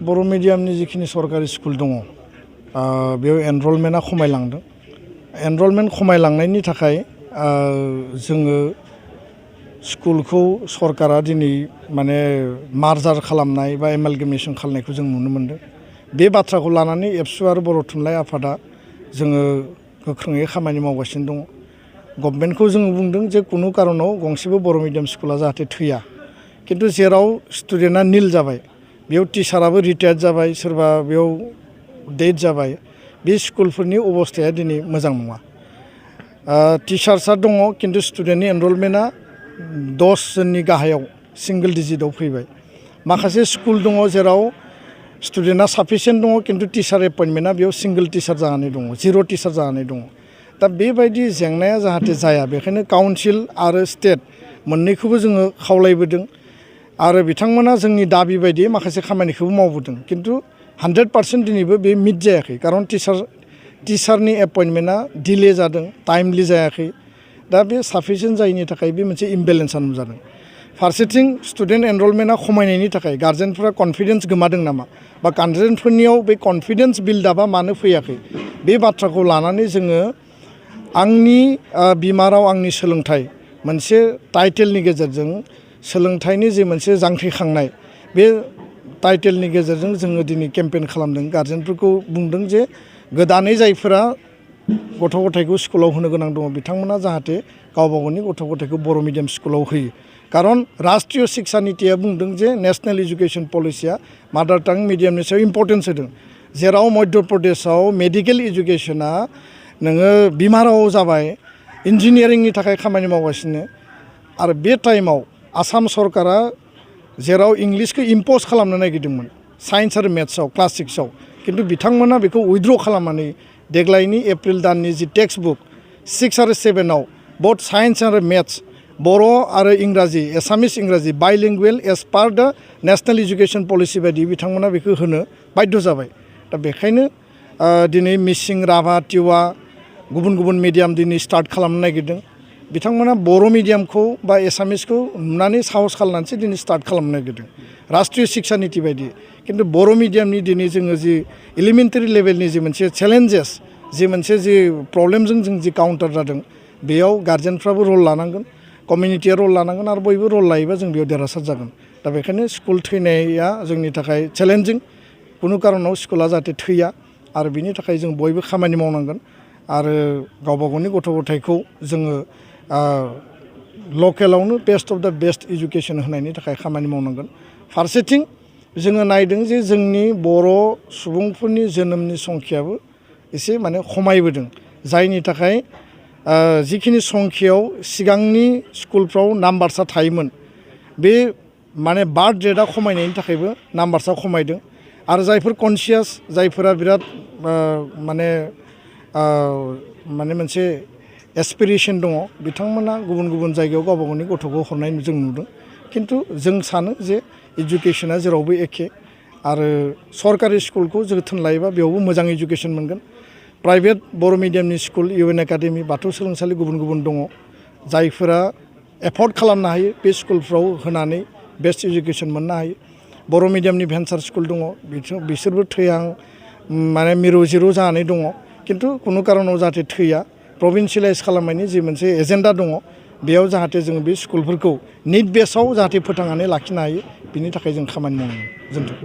बर' मिडियामनि जिखिनि सरकारि स्कुल दङ बेयाव एनरलमेन्टआ खमायलांदों। एनरलमेन्ट खमायलांनायनि थाखाय जोङो स्कुलखौ सरकारा दिनै माने मार्जार खालामनाय बा एमालगेमेसन खालामनायखौ जों नुनो मोनदों। बे बाथ्राखौ लानानै एबसु आरो बर' थुनलाइ आफादा जोङो गोख्रोङै खामानि मावगासिनो दङ। गभर्नमेन्टखौ जोङो बुंदों जे कुनु कारनाव गंसेबो बर' मिडियाम स्कुला जाहाथे थैया। किन्तु जेराव स्टुडेन्टआ निल जाबाय, बेयाव टिचाराबो रिटायार्ड जाबाय, सोरबा बेयाव डेथ जाबाय, बे स्कुलफोरनि अबस्थाया दिनै मोजां नङा। टिचार्सआ दङ किन्तु स्टुडेन्टनि एनरलमेन्टआ 10 जननि गाहायाव सिंगल डिजिटआव फैबाय। माखासे स्कुल दङ जेराव स्टुडेन्टआ साफिसियेन्ट दङ किन्तु टिचार एपइन्टमेन्टआ बेयाव सिंगल टिचार जानानै दङ, 0 टिचार जानानै दङ। दा बेबायदि जेंनाया जाहाथे जाया, बेखायनो काउन्सिल आरो स्टेट मोननैखौबो जोङो खावलायबोदों आरो बिथांमोना जोंनि दाबि बायदि माखासे खामानिखौबो मावबोदों। किन्तु 100% दिनैबो बे मिट जायाखै, खारन टिचारनि एपइन्टमेन्टआ डिले जादों, टाइमलि जायाखै। दा बे साफिसियेन्ट जायैनि थाखाय बे मोनसे इमबेलेन्सआ नुजादों। फारसेथिं स्टुडेन्ट एनरलमेन्टआ खमायनायनि थाखाय गार्जेनफोरा कनफिडेन्स गोमादों नामा, बा गार्जेनफोरनियाव बे कनफिडेन्स बिल्डआपआ मानो फैयाखै, बे बाथ्राखौ लानानै जोङो आंनि बिमा राव आंनि सोलोंथाइ मोनसे टाइटेलनि गेजेरजों सोलोंथाइनि जे मोनसे जांख्रिखांनाय, बे टाइटेलनि गेजेरजों जोङो दिनै केम्पेइन खालामदों। गार्जेनफोरखौ बुंदों जे गोदानै जायफोरा गथ' गथायखौ स्कुलाव होनो गोनां दङ, बिथांमोना जाहाथे गावबा गावनि गथ' गथायखौ बर' मिडियाम स्कुलाव होयो। खारन राष्ट्रीय शिक्षा नीतिया बुंदों जे नेशनेल एजुकेशन पलिसिया मादार टां मिडियामनि सायाव इम्पर्टेन्स होदों। जेराव मध्य प्रदेशआव मेडिकेल एजुकेशना नोङो बिमा रावाव जाबाय, इन्जिनियारिंनि थाखाय खामानि मावगासिनो। आरो बे टाइमाव आसाम सरकारा जेराव इंलिसखौ इम्पज खालामनो नागिरदोंमोन साइन्स आरो मेथ्सआव क्लास 6आव, किन्तु बिथांमोना बेखौ उइथड्र खालामनानै देग्लायनि एप्रिल दाननि जि टेक्स्ट बुक 6 आरो 7आव बथ साइन्स आरो मेथ्स, बर' आरो इंराजि, एसामिस इंराजि बाइलिंगुवेल एज पार द नेशनेल एजुकेशन पलिसि बायदि बिथांमोना बेखौ होनो बाध्य जाबाय। दा बेखायनो दिनै मिसिं, राभा, टिवा गुबुन गुबुन मिडियाम दिनै स्टार्ट खालामनो नागिरदों। बिथांमोना बर' मिडियामखौ बा एसामिसखौ नुनानै साहस खालामनानैसो दिनै स्टार्ट खालामनो नागिरदों राष्ट्रीय शिक्षा नीति बायदि। किन्तु बर' मिडियामनि दिनै जोङो जि एलिमेन्टारि लेभेलनि जि मोनसे चेलेन्जेस, जि मोनसे जि प्रब्लेमजों जों जि काउन्टार जादों, बेयाव गार्जेनफ्राबो रल लानांगोन, कमिउनिटिया रल लानांगोन, आरो बयबो रल लायोबा जों बेयाव देरहासार जागोन। दा बेखायनो स्कुल थैनाया जोंनि थाखाय चेलेन्जिं। कुनु कारनाव स्कुला जाहाथे थैया, आरो बिनि थाखाय जों बयबो खामानि मावनांगोन। आरो गावबा गावनि गथ' गथायखौ जोङो लकेलावनो बेस्ट अफ द बेस्ट एजुकेशन होनायनि थाखाय खामानि मावनांगोन। फारसेथिं जोङो नायदों जे जोंनि बर' सुबुंफोरनि जोनोमनि संख्याबो एसे माने खमायबोदों, जायनि थाखाय जिखिनि संख्यायाव सिगांनि स्कुलफ्राव नाम्बार्सआ थायोमोन, बे माने बार्थ रेटआ खमायनायनि थाखायबो नाम्बार्सआ खमायदों। आरो जायफोर कनसियास, जायफोरा बिराद माने मोनसे एसपिरेसन दङ, बिथांमोना गुबुन गुबुन जायगायाव गावबा गावनि गथ'खौ हरनाय जों नुदों। किन्तु जों सानो जे एजुकेशना जेरावबो एखे, आरो सरकारि स्कुलखौ जोथोन लायोबा बेयावबो मोजां एजुकेशन मोनगोन। प्राइभेट बर' मिडियामनि स्कुल, इउएन एकाडेमि, बाथौ सोलोंसालि गुबुन गुबुन दङ, जायफोरा एफर्ड खालामनो हायो बे स्कुलफ्राव होनानै बेस्ट एजुकेशन मोननो हायो। बर' मिडियामनि भेन्सार स्कुल दङ, बिसोरबो थैहां माने मिरु जिरु जानानै दङ। किन्तु कुनु कारनाव जाहाथे थैया, प्रभिन्सियेलाइज खालामनायनि जि मोनसे एजेन्डा दङ, बेयाव जाहाथे जोङो बे स्कुलफोरखौ निड बेसाव जाहाथे फोथांनानै लाखिनो हायो, बिनि थाखाय जों खामानि मावनांगोन।